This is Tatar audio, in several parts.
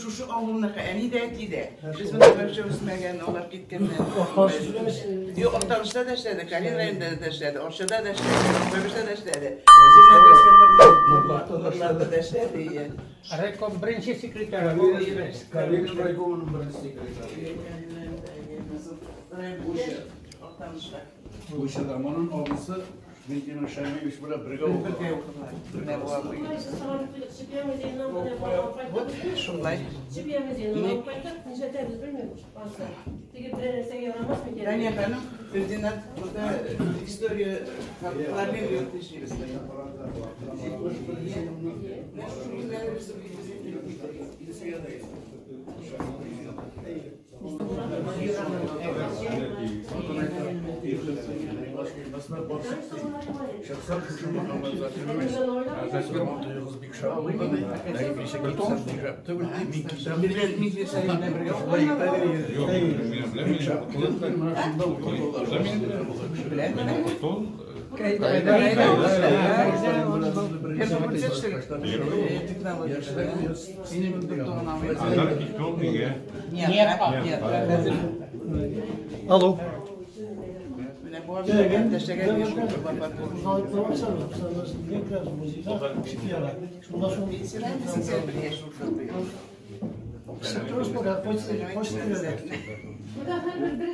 шушы авылныкы, әни дә, әти дә. Без монда вообще үсмәгән, алар киткәннәр. Юк, Актанышта да эшләде, Калин районында да эшләде, Арчада да эшләде, Кайбычта да эшләде. Нурлатта да эшләде, иә. Райком беренче секретаре. Калинин райкомының беренче секретаре. Актанышта. Буйчада моның абысы Минтимер Шәймиевич белән бергә Бергә укыган. укыдылар. Менә бу абый. Чепья музееннан менә алып кайттык. Вот шулай. Чепья музееннан алып кайттык. Нишләтәбез белмим. Ансы. Теге берәр нәрсәгә ярамас микән? Дания ханым, Фердинанд, монда история проблем эшлибез. Менә шушы күзләребез Алло. Монда һәрбер бер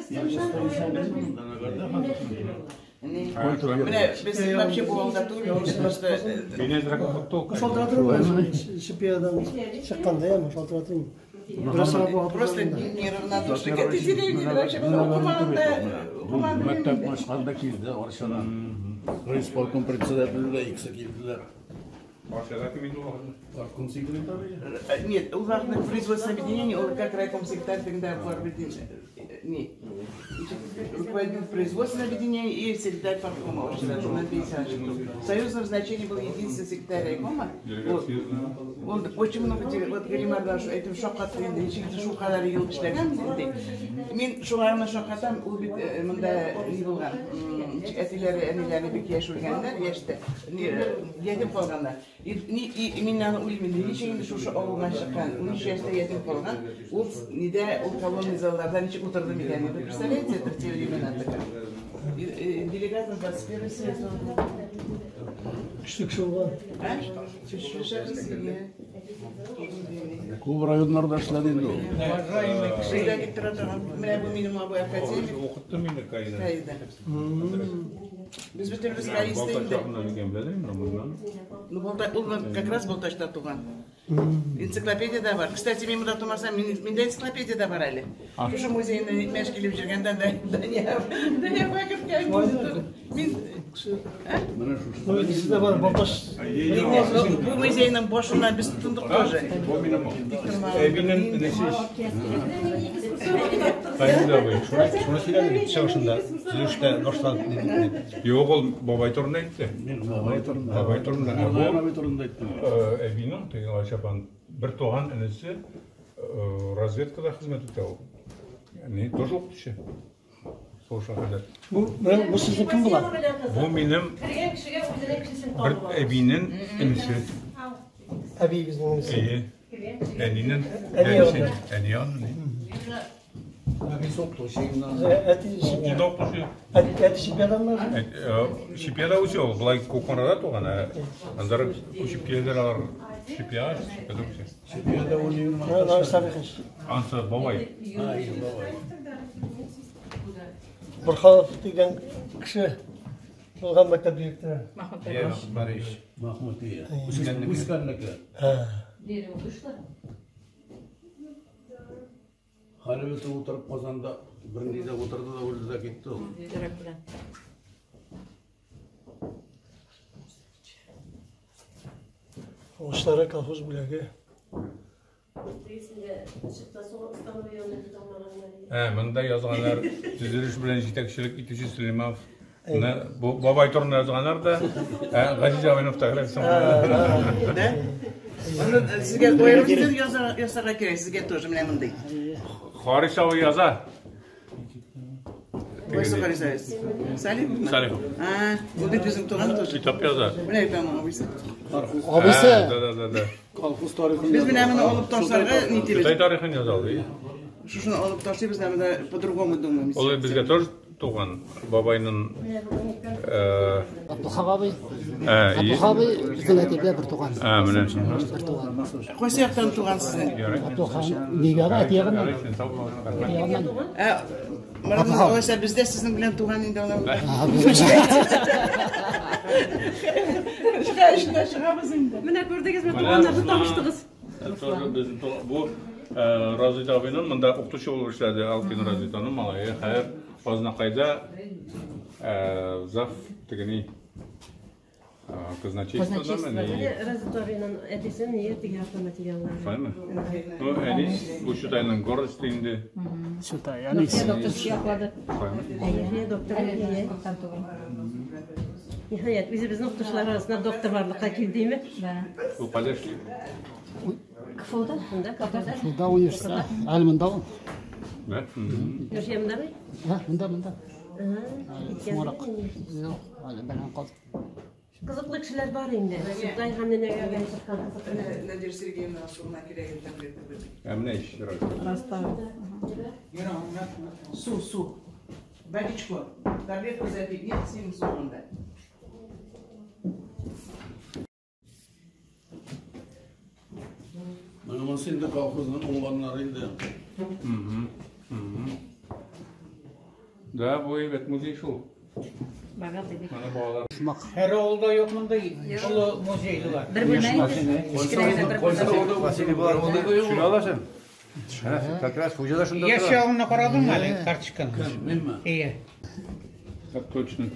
Менә без вообще бу авылда түгел, без просто Шалтыратырмын, чыкканда яме шалтыратырмын. просто неравнодушны к этой деревне, вообще укымаганда, укымаганда. Мәктәп башканда килде Арчадан. Райисполком председателе дә икесе килделәр. Партком секретаре. Нет, ул вакытта производственное объединение, ул как райком секретарь тогда бар бит не. Руководил производственное объединение и секретарь парткома, шуннан пенсионер чыкты. В союзном значении был единственный секретарь райкома. Вот. Он очень много вот Галим Ардаш әйтеп шаккатты инде, ничек шул кадәр ел эшләгән ди. Мин шуңа гына шаккатам, ул бит монда ни булган, ничек әтиләре, әниләре бик яшь үлгәннәр, яшьтә, ятим калганнар. И мин аны уйлыйм инде, ничек инде шушы авылдан чыккан, 13 яшьтә ятим калган, ул нидә, ул колонный залларда ничек утырды микән? Вы представляете, это в те времена такая. Делегатом 21 съезд он был. Көчле кеше булган. А? Күп районнарда эшләде инде ул. Шейда дип тора торган. Менә бу минем абый академик. Укытты мине Каида. Каида. Без бөтенебез Каиста инде. Ну, ул как раз Балтачта туган. Энциклопедия дә бар. Кстати, мин монда тумасам, миндә энциклопедия дә бар әле. Шушы музейны мәш килеп йөргәндә Дания, Дания Баков. Мин Менә шушы. Сездә бар Балтач. бу музейның башына без тотындык тоже. Әбинең энесе. Фәйзулла абый, шуны сөйләде бит чыгышында, төзелештә башланып. Юк, ул бабай турында әйтте. Мин бабай турында. Бабай турында. Ә Мирзаян бу абый турында әйттем. әбинең теге Гайшә бер туган энесе разведкада хезмәт итә ул. Ягъни тоже укытучы. Сугышка кадәр. Бу менә бу сезнең кем була? Бу минем Кергән кешегә үзенең кешесен бер табып ала. әбинең энесе. Әбиегезнең энесе. Әйе. Әнинең Әни әнисе. янында. Әни янында. Әбисе укытучы инде. Әти Ул да укытучы. әти Чепьяданмы? Чепьяда үсә ул, былай Кукмарада туган, ә аннары күчеп киләләр алар Чепьяга, Чепьяда үсә. Чепьяда универмагта. Нави Салихович. Ансы бабай. Ай, бабай. Бурханов дигән кеше булган мәктәп директоры. Бариш. Махмут ия. Үскәннеке. Дерево вышло. Хәлебесе утырып Казанда бернидә утырды да үлде дә китте ул. Уңышлары колхоз бүләге. Тегесендә чыкта соң становой янына китә алмаганнар. Ә, монда язганнар төзелеш белән җитәкчелек итүче Сөләйманов. Менә бу бабай турында язганнар да, ә Газиз абыйның фотографиясын куйганнар. Да? Аны сезгә аерым ясарга кирәк, сезгә тоже менә мондый. Харис абый яза. Кайсы Харис абый? Салиховмы? Салихов. А, ул бит безнең туган тоже. Китап яза. Менә бит аның абыйсы. Абыйсы, Да, да, да, да. Колхоз тарихын. Без менә моны алып ташларга нитибез. Чутай тарихын яза ул. Шушыны алып ташлыйбыз да, менә по-другому думаем. Ул безгә тоже туган бабайның Абдулхак абый. Абдулхак абый безнең әти белән бер туган. Ә, менә. Бер туган. Кайсы яктан туган сезнең? Абдулхак нигә әти ягыннан? Ә, Марат алайса бездә сезнең белән туган инде алар. Чыга эшенә чыгабыз инде. Менә күрдегезме, туганнарны табыштыгыз. Тоже безнең бу Разит абыйның монда укытучы булып эшләде. Алкин Разит аның малае. Хәер, Азнакайда зав тегени казначействодамы? Разит абыйның әтисе ни теге автоматериаллар. Шулаймы? Ну, әни бу Чутайның гордости инде. Чутай, әни. Доктор яклады. Әйе, доктор. Ниһаять, үзебезнең укытучылар арасында доктор барлыкка килдеме? Да. Ул кайда эшли? КФУда. КФУда университетта. Әле монда ул. Да? Нуршия монда? Һа, монда, монда. Соңрак. Юк, әле белән калды. Кызыклы кешеләр бар инде. Чутай һәм нәнәгә чыккан кызыклы. Надежда Сергеевна суына кирәген таблетка бирде. Ә менә ич. Су, су. Водичку. Таблетку запить. Нет, синең суында. Менә монысы инде колхозның уңганнары инде. Да, бу әйбәт музей шул. Богатый бик. Менә балалар. Һәр авылда юк мондый олы музейлар. Бер бүлмә инде. Кечкенә генә бер бүлмә. Василий булар Шуны аласың. Как раз хуҗа да шунда Яшь тора. ягыңны карадыңмы әле карточканы? Минме? Ие. Так точно.